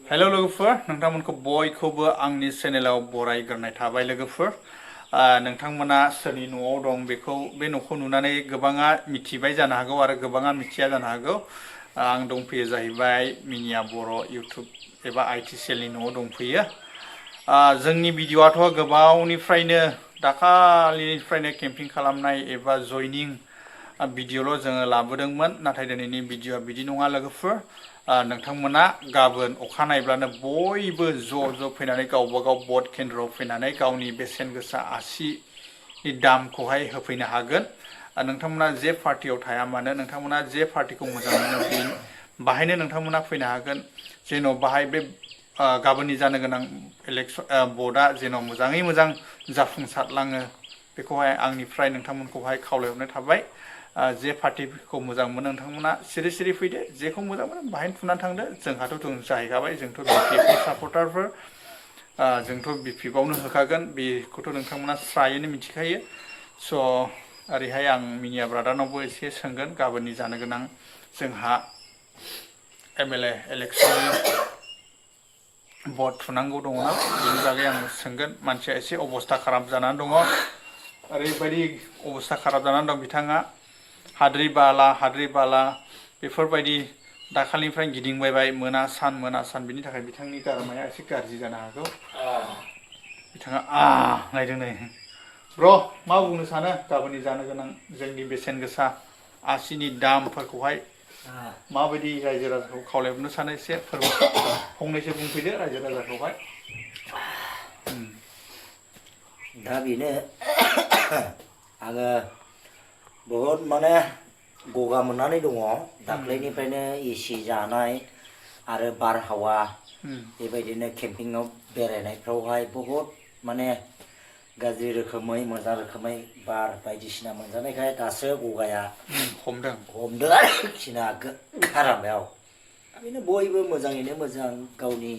hello लोगोफोर नोंथांमोनखौ बयखौबो आंनि चेनेलाव बरायग्रोनाय थाबाय लोगोफोर नोंथांमोना सोरनि न'आव दं बेखौ बे न'खौ नुनानै गोबाङा मिथिबाय जानो हागौ आरो गोबाङा मिथिया जानो हागौ आं दंफैयो जाहैबाय मिनिया बर' इउटुब एबा आइटिसिएलनि न'आव दंफैयो जोंनि भिडिअ'आथ' गोबावनिफ्रायनो दाखालिनिफ्रायनो केम्पिं खालामनाय एबा जयनिं भिडिअ'ल' जोङो लाबोदोंमोन नाथाय दिनैनि भिडिअ'आ बिदि नङा लोगोफोर नोंथांमोना गाबोन अखानायब्लानो बयबो ज' फैनानै गावबागाव भट केन्द्रआव फैनानै गावनि बेसेन गोसा आसिनि दामखौहाय होफैनो हागोन नोंथांमोना जे पार्टियाव थाया मानो नोंथांमोना जे पार्टिखौ मोजां मोनो बाहायनो नोंथांमोना फैनो हागोन जेन' बाहाय बे गाबोननि जानो गोनां इलेक्सन भटआ जेन' मोजाङै मोजां जाफुंसारलाङो बेखौहाय आंनिफ्राय नोंथांमोनखौहाय खावलायहरनाय थाबाय जे पार्टिखौ मोजां मोनो नोंथांमोना सिरि सिरि फैदो जेखौ मोजां मोनो बाहायनो थुनानै थांदो जोंहाथ' जों जाहैखाबाय जोंथ' बिपिएफनि सापर्टारफोर जोंथ' बिपिएफआवनो होखागोन बेखौथ' नोंथांमोना स्रायैनो मिथिखायो स' ओरैहाय आं मिनिया ब्रादारनावबो एसे सोंगोन गाबोननि जानो गोनां जोंहा एमएलए इलेक्सननि भट थुनांगौ दङ ना बेनि बागै आं सोंगोन मानसिया एसे अबस्था खाराब जानानै दङ ओरैबायदि अबस्था खाराब जानानै दं बिथाङा हाद्रि बाला बेफोरबायदि दाखालिनिफ्राय गिदिंबायबाय मोना सान बिनि थाखाय बिथांनि गारामाया एसे गाज्रि जानो हागौ बिथाङा नायदों नै ब्र मा बुंनो सानो गाबोननि जानो गोनां जोंनि बेसेन गोसा आसिनि दामफोरखौहाय माबायदि रायजो राजाखौ खावलायहरनो सानो एसे फंनैसो बुंफैदो रायजो राजाखौहाय दा बेनो आङो बहुद माने गगा मोननानै दङ दाख्लैनिफ्रायनो एसि जानाय आरो बारहावा बेबायदिनो केम्पिंआव बेरायनायफ्रावहाय बहुद माने गाज्रि रोखोमै मोजां रोखोमै बार बायदिसिना मोनजानायखाय दासो गगाया हमदों आरोखिना गारामायाव बेनो बयबो मोजाङैनो मोजां गावनि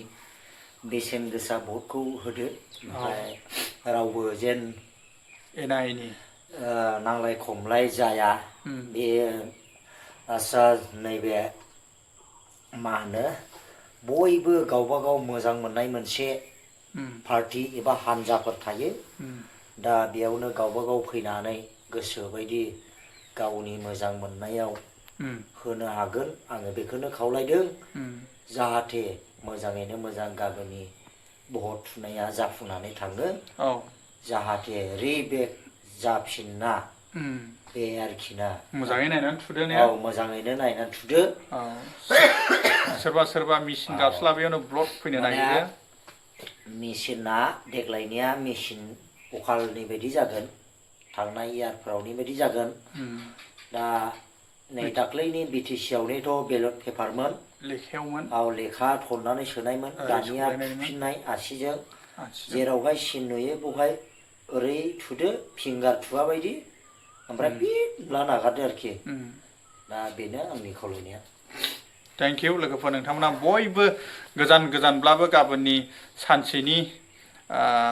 बेसेन गोसा भटखौ होदो ओमफ्राय रावबो जेन एना एनि नांलाय खमलाय जाया बे आसा नैबे मा होनो बयबो गावबागाव मोजां मोननाय मोनसे पार्टि एबा हानजाफोर थायो दा बेयावनो गावबागाव फैनानै गोसोबायदि गावनि मोजां मोननायाव होनो हागोन आङो बेखौनो खावलायदों जाहाथे मोजाङैनो मोजां गाबोननि भट थुनाया जाफुंनानै थाङो जाहाथे रिबेक जाफिनना बे आरोखि ना मोजाङै नायनानै थुदो ने मोजाङैनो नायनानै थुदो सोरबा मेचिन गाबस्लाबैयावनो ब्लड फैनो नागिरो मेचिना देग्लायनिया मेचिन अखालनि बायदि जागोन थांनाय इयारफोरावनि बायदि जागोन दा नै दाख्लैनि बिटिसिआवनिथ' बेलट पेपारमोन लेखायावमोन लेखा थननानै सोनायमोन दानिया थुफिननाय आसिजों जेरावहाय सिन नुयो बेवहाय ओरै थुदो फिंगार थुवा बायदि ओमफ्राय फिनला नागारदो आरोखि दा बेनो आंनि खावलायनाया थेंक इउ लोगोफोर नोंथांमोना बयबो गोजानब्लाबो गाबोननि सानसेनि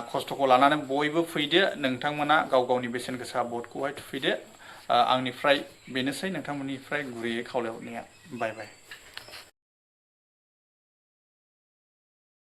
खस्थ'खौ लानानै बयबो फैदो नोंथांमोना गाव गावनि बेसेन गोसा भटखौहाय थुफैदो आंनिफ्राय बेनोसै नोंथांमोननिफ्राय गुरैयै खावलायहरनाया बाय बाय